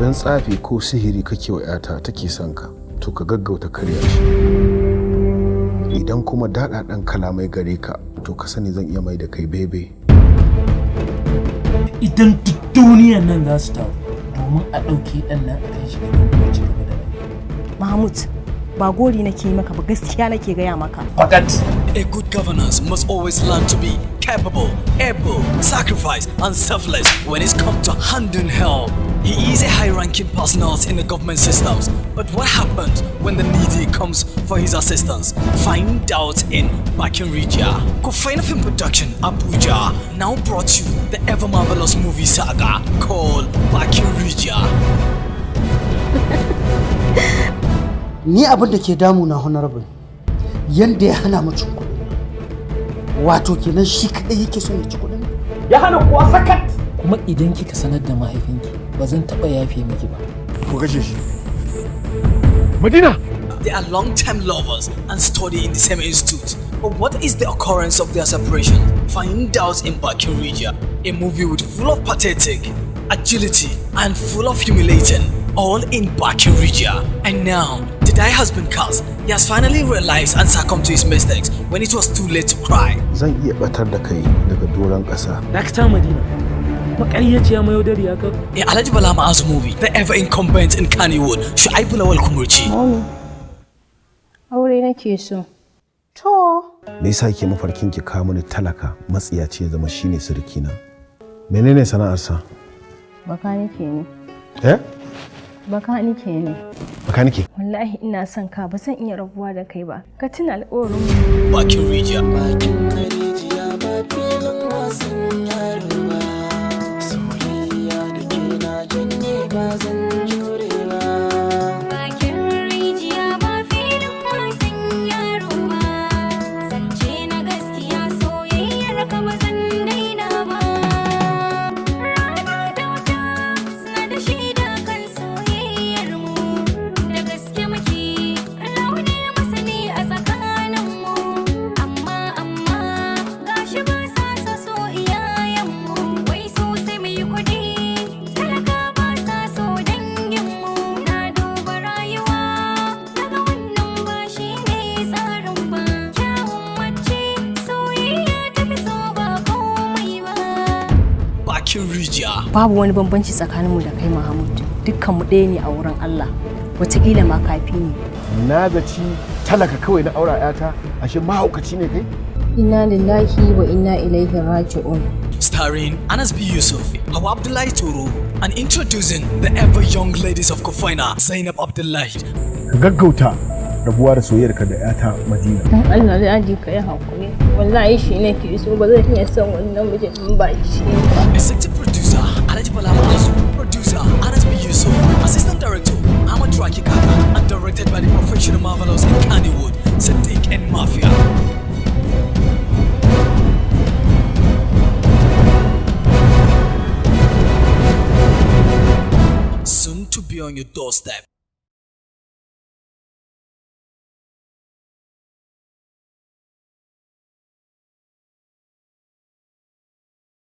Idan tsafi ko sihiri kake wa 'yata take son ka, to ka gaggauta karya shi. Idan kuma daɗaɗan kalamai gare ka, to ka sani zan iya mai da kai bebe. Idan duk duniyan nan za su taru domin a ɗauke ɗan nan a kai shi gidan ko ci gaba da rayuwa. Mahmud, ba gori nake yi maka ba, gaskiya nake gaya maka. Fakat. A good governance must always learn to be capable, able, sacrifice, and selfless when it's come to handing help. He is a high-ranking personnel in the government systems. But what happens when the needy comes for his assistance? Find out in Bakin Rijiya. Kofaina Film Production, Abuja, now brought you the ever marvelous movie saga called Bakin Rijiya. Ni abin da ke damuna, Honorable, yanda ya hana mu cin kuɗin, wato kenan shi kaɗai yake son ya ci kuɗin. Ya hana kuwa sakat. Kuma idan kika sanar da mahaifinki, ba zan taɓa yafe miki ba. Ku kashe shi. Madina! They are long-time lovers and study in the same institute. But what is the occurrence of their separation? Find out in Bakin Rijiya, a movie with full of pathetic, agility, and full of humiliating, all in Bakin Rijiya. And now, the die has been cast. He has finally realized and succumbed to his mistakes when it was too late to cry. Zan iya batar da kai daga doron ƙasa. Dakta Madina. Maƙaryaciya, mayaudariya ka. A Alhaji Bala Ma'azu movie, the ever incumbent in Kannywood, Shu'aibu Lawal Kumurci. Mommy, aure nake so. To. Me yasa ke mafarkin ki kawo mini talaka matsiyaci ya zama shine surukina? Menene sana'arsa? Bakanike ne. Eh? Bakanike ne. Bakanike? Wallahi ina son ka, ba zan iya rabuwa da kai ba. Ka tuna alƙawarin mu. Bakin Rijiya. Bakin rijiya ba filin wasan yaro ba. Soyayya da ke na janye, ba zan jure ba. Bakin rijiya ba filin wasan yaro ba. Zance na gaskiya, soyayyar ka ba zan daina ba. Rana da wata suna da shaida kan soyayyar mu. Da gaske muke, Allah ne masani a tsakanin mu. Amma amma gashi ba sa so so iyayen mu. Wai su sai mu yi kuɗi, talaka ba sa so dangin mu. Na duba rayuwa, daga wannan ba shi ne tsarin ba. Kyawun mace soyayya tafi so, ba komai ba. Bakin Rijiya. Babu wani bambanci tsakaninmu da kai, Mahmud. Dukkanmu ɗaya ne a wurin Allah. Wataƙila ma kafi ne. Na zaci talaka kawai na aura 'yata, ashe mahaukaci ne kai? Inna lillahi wa inna ilaihi raji'un. Starring Anas B. Yusuf, Hawa Abdullahi Toro, and introducing the ever young ladies of Kofaina, Zainab Abdullahi. Ka gaggauta rabuwa da soyayyarka da 'yata Madina. Dan Allah Daddy, ka yi hakuri. Wallahi shi nake so, ba zan iya son wani namiji in ba shi ba. Executive producer Alhaji Bala Ma'azu, producer Anas B. Yusuf, assistant director Ahmad Raki Kaka, and directed by the professional marvelous in Kannywood, Sadiq and Mafia. Soon to be on your doorstep.